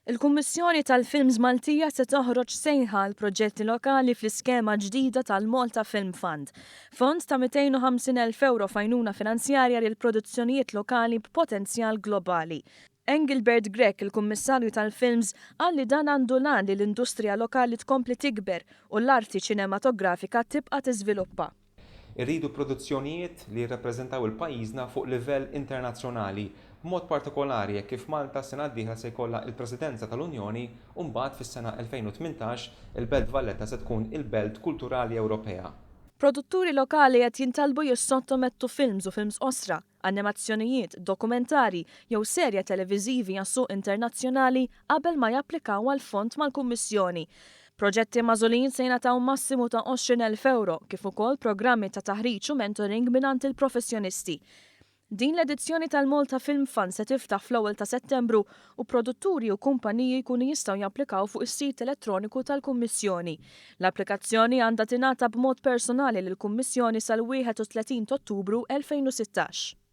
Il-Kummissjoni tal-Films Maltija se toħroġ sejħa għal proġetti lokali fl-iskema ġdida tal-Malta Film Fund. Fond ta' €250,000 f'għajnuna finanzjarja lil produzzjonijiet lokali b'potenzjal globali. Engelbert Grech, il-Kummissarju tal-Films, qal li dan għandu l-għan li l-industrija lokali tkompli tikber u l-arti ċinematografika tibqa' tiżviluppa. Irridu produzzjonijiet li jirrappreżentaw 'il pajjiżna fuq livell internazzjonali, b'mod partikolari hekk kif Malta s-sena d-dieħla se jkollha l-Presidenza tal-Unjoni u mbagħad fis-sena 2018 il-Belt Valletta se tkun il-Belt Kulturali Ewropea. Produtturi lokali qed jintalbu jissottomettu films u films qosra, animazzjonijiet, dokumentarji jew serje televiżivi għas-suq internazzjonali qabel ma japplikaw għal fond mal-Kummissjoni. Proġetti magħżulin se jingħataw massimu ta' €20,000 kif ukoll programmi ta' taħriġ u mentoring mingħand il-professjonisti. Din l-edizzjoni tal-Malta Film Fund se tiftaħ fl-ewwel ta' Settembru u produtturi u kumpaniji jkunu jistgħu japplikaw fuq is-sit elettroniku tal-Kummissjoni. L-applikazzjoni għandha tingħata b'mod personali lill-Kummissjoni sal-31 t'Ottubru 2016.